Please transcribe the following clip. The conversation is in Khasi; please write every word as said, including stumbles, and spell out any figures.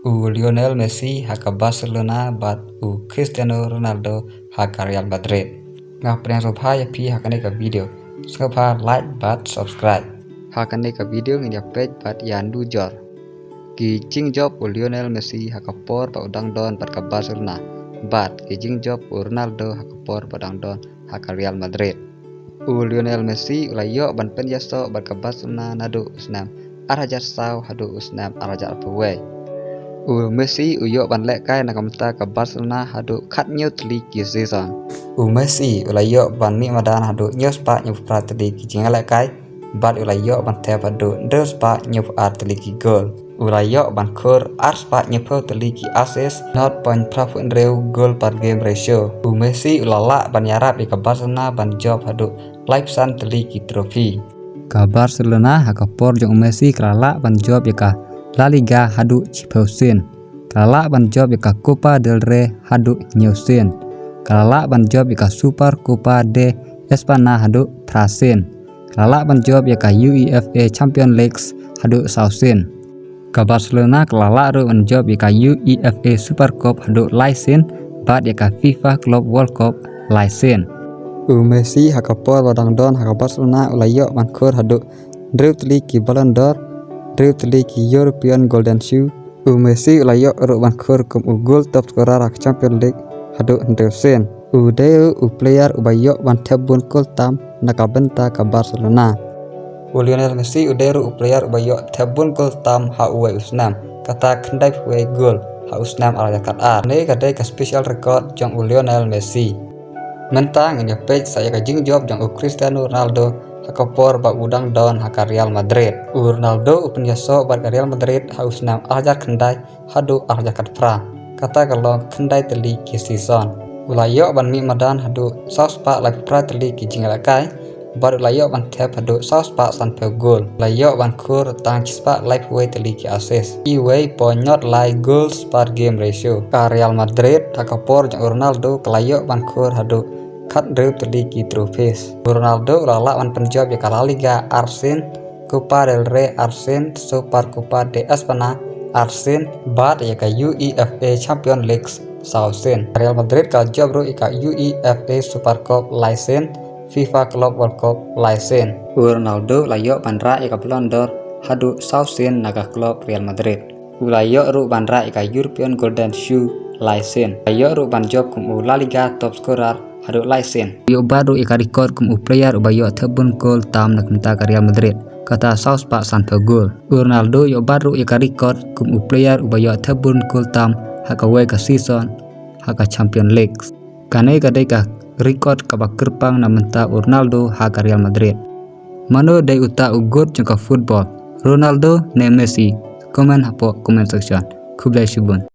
U Lionel Messi ha ka Barcelona bad u Cristiano Ronaldo ha ka Real Madrid. Nga pdiang sngewbha ïa phi ha kane ka video. Sngewbha like bad subscribe. Ha kane ka video ngin ïa peit bad ïa nujor ki jingjop u Lionel Messi ha ka por ba u dang don bad ka Barcelona bad ki jingjop u Ronaldo ha ka por ba u dang don ha ka Real Madrid. U Lionel Messi u la ïoh ban pynïasoh bad ka Barcelona naduh u snem ar hajar saw haduh u snem ar hajar arphew wei. U Messi u ïoh ban lehkai na ka bynta ka Barcelona haduh khathynñiew tylli ki season. U Messi u la ïoh ban mih madan haduh hynñiew spah hynñiewphew phra tylli ki jingïalehkai bad u la ïoh ban thep haduh hynriew spah hynñiewphew ar tylli ki gol. U la ïoh ban khur ar spah hynñiewphew tylli ki assist, nought point phra phew hynriew goal per game ratio. U Messi u la lah ban ïarap ïa ka Barcelona ban jop haduh laiphew san tylli ki trophy. Ka Barcelona ha ka por jong u Messi ka la lah ban jop ïa ka La Liga haduh shiphew sien. Ka la lah ban jop ïa ka Copa del Rey haduh hynñiew sien. Ka la lah ban jop ïa ka Super Copa de España haduh phra sien. Ka la lah ban jop ïa ka UEFA Champions League haduh saw sien. Ka Barcelona ka la lah ruh ban jop ïa ka UEFA Super Cup haduh lai sien bad ïa ka FIFA Club World Cup lai sien. U Messi ha ka por ba dang don ha ka Barcelona u la ïoh ban khur haduh hynriew tylli ki Ballon d'Or, hynriew tylli ki European Golden Shoe. U Messi u la ïoh ruh ban khur kum u goal top scorer ha ka Champions League haduh hynriew sien. U dei ruh u player uba ïoh ban thep bun goal tam na ka bynta ka Barcelona. U Lionel Messi u dei ruh u player uba ïoh thep bun goal tam ha uwei u snem, kata khyndaiphew wei goal ha u snem ar hajar khatar. Ne ka dei ka special record jong u Lionel Messi. Mynta ngin ïa peit sa ïa ka jingjop jong u Cristiano Ronaldo ha ka por ba u dang don ha ka Real Madrid. U Ronaldo u pynïasoh bad ka Real Madrid ha u snem ar hajar khyndai haduh ar hajar khatphra, kata ka long khyndai tylli ki season. U la ïoh ban mih madan haduh saw spah laiphew phra tylli ki jingïalehkai bad u la ïoh ban thep haduh saw spah sanphew goal. U la ïoh ban khur tang shi spah laiphew wei tylli ki assist, iwei point nought lai goals per game ratio. Ka Real Madrid ha ka por jong u Ronaldo ka la ïoh ban khur haduh khathynriew tylli ki trophies. U Ronaldo u la lah ban pynjop ïa ka La Liga ar sien, Copa del Rey ar sien, Super Copa de España ar sien bad ïa ka UEFA Champions League saw sien. Real Madrid ka jop ruh ïa ka UEFA Super Cup lai sien, FIFA Club World Cup lai sien. U Ronaldo u la ïoh ban rah ïa ka Ballon d'Or haduh saw sien na ka club Real Madrid. U la ïoh ruh ban rah ïa ka European Golden Shoe lai sien. U la ïoh ruh ban jop kum u La Liga top scorer haduh lai sien. U ïoh bat ruh ïa ka record kum u player uba ïoh thep bun goal tam na ka bynta ka Real Madrid, kata saw spah sanphew goal. U Ronaldo u ïoh bat ruh ïa ka record kum u player uba ïoh thep bun goal tam ha kawei ka season ha ka Champions League. Kane ka dei ka record kaba kyrpang na ka bynta u Ronaldo ha ka Real Madrid. Mano dei uta u goat jong ka football, Ronaldo ne Messi? Comment hapoh comment section. Khublei shibun.